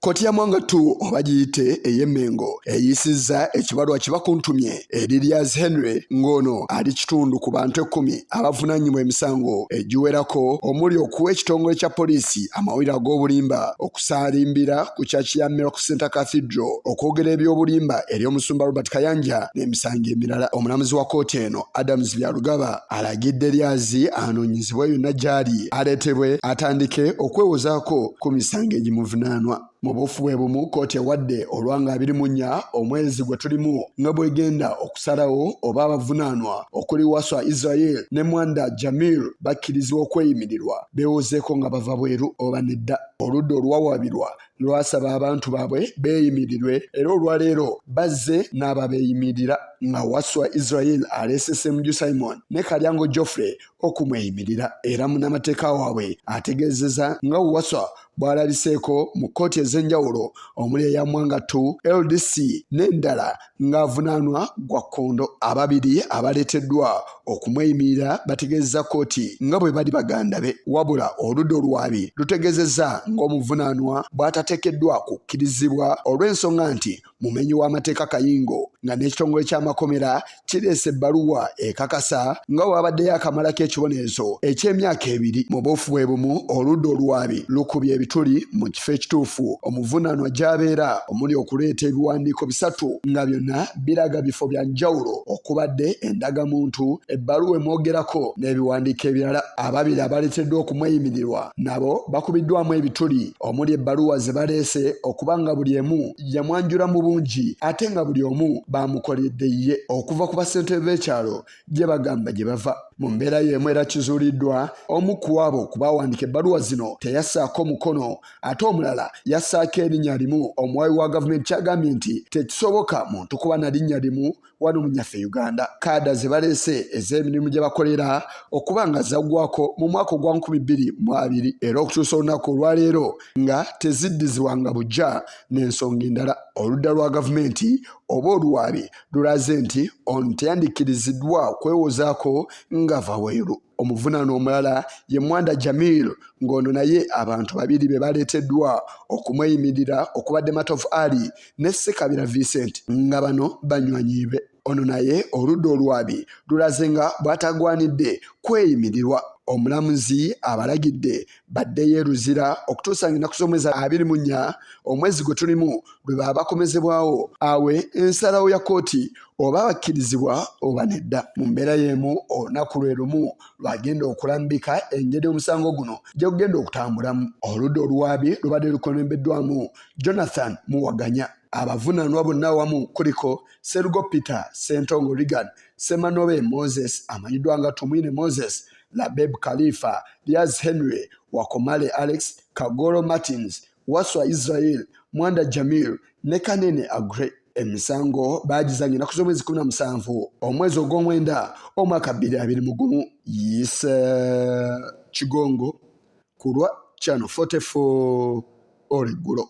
Kkooti ya Mwanga 2 oba giyite ey'e Mengo eyisizza ekibaluwa kibakuntumye eri Liaz Henry ng'ono ali kitundu ku bantu ekkumi abavunaanyibwa emisango egiwerako omuli okuwa ekitongole kya poliisi amawulire ag'obulimba, okusaalimbira ku church ya Miracle Center Cathedral, okwogera eby'obulimba eri omusumba Robert Kayanja n'emisango emirala. Omulamuzi wa kkooti eno Adams Byarugaba alagidde Liaz anoonyezebwe yonna gy'ali aleetebwe atandike okwewozaako ku misango egimuvunaanwa. Mu buufu bwe bumu kkooti ewadde olwanga 24 omwezi gwe tulimu nga bw'egenda okusalawo oba abavunaanwa okuli Waswa Israel ne Mwanda Jamil bakkirizibwa okweyimirirwa beewozeeko nga bava bweru oba nedda. Oludda oluwawaabirwa lwasaba abantu baabwe beeyimirirwe era olwaleero bazze n'ababeeyimirira nga Wasswa Israel aleese Ssemujju Simon ne Kalyango Geoffrey okumweyimirira era munnamateeka waabwe ategeezeza nga Wasswa bw'alabiseeko mu kkooti ez'enjawulo omuli eya Mwanga 2, LDC n'endala ng'avunaanwa gwa kkondo. Ababiri abaleeteddwa okumweyimirira bategeezezza kkooti nga bwe bali baganda be wabula oludda oluwaabi lutegeezezza ng'omuvunaanwa bw'atateekeddwa kukkirizibwa olw'ensonga nti mumenyi w'amateeka kayingo nga n'ekitongole ky'amakomera kireese ebbaluwa ekakasa nga bw'abaddeyo akamalako ekibonerezo eky'emyaka ebiri. Mu buufu bwe bumu oludda oluwaabi lukubye ebituli mu kifo ekituufu omuvunaanwa gy'abeera omuli okuleeta ebiwandiiko 3 nga byonna biraga bifo bya njawulo okubadde endagamuntu, ebbaluwa emwogerako n'ebiwandiiko ebirala. Ababiri abaleeteddwa okumweyimirirwa nabo bakubiddwamu ebituli omuli ebbaluwa ze baleese okuba nga buli emu yamwanjula mu bungi ate nga buli omu baamukoledde ye okuva ku bassentebe b'ekyalo gye bagamba gye bava. Mu mbeera y'emu era kizuuliddwa omu ku abo ku baawandiika ebbaluwa zino teyassaako mukono ate omulala yassaako erinnya limu omuwaabi wa gavumenti kyagambye nti tekisoboka muntu kuba na linnya limu wano mu nyaffe Uganda. Kaada ze baleese ez'emirimu gye bakolera okuba nga zaggwako mu mwaka ogwa 2020 era okutuusa olunaku olwaleero nga teziddizibwanga buggya n'ensonga endala. Oludda lwa gavumenti oba oluwaabi lulaze nti ono teyandikkiriziddwa kwewozaako ng'ava bweru. Omuvunaanwa omulala ye Mwanda Jamil ng'ono naye abantu babiri be baleeteddwa okumweyimirira okubadde Matovu Ali ne Ssekabira Vincent nga bano banywanyi be. Ono naye oludda oluwaabi lulaze nga bw'atagwanidde kweyimirirwa. Omulamuzi abalagidde baddeyo e Luzira okutuusa ng'ennaku z'omwezi 24 omwezi gwe tulimu lwe baba bakomezebwawo awe ensalawo ya kkooti oba bakkirizibwa oba nedda. Mu mbeera y'emu olunaku lwe lumu lwagenda okulambika engeri omusango guno gye gugenda okutambulamu. Oludda oluwaabi lubadde lukulembeddwamu Jonathan Muwaganya. Abavunaanwa bonna awamu kuliko Serugo Peter, Ssentongo Reagan, Ssemanobe Moses amanyiddwa nga Tumwine Moses, Labeb Khalifa, Liaz Henry, Wakomale Alex, Kagolo Martins, Waswa Israel, Mwanda Jamil ne Kanene Agre. Emisango baagizanye ennaku z'omwezi 17 omwezi ogw'omwenda omwaka 2021. Yise Kigongo ku lwa Channel 44 olweggulo.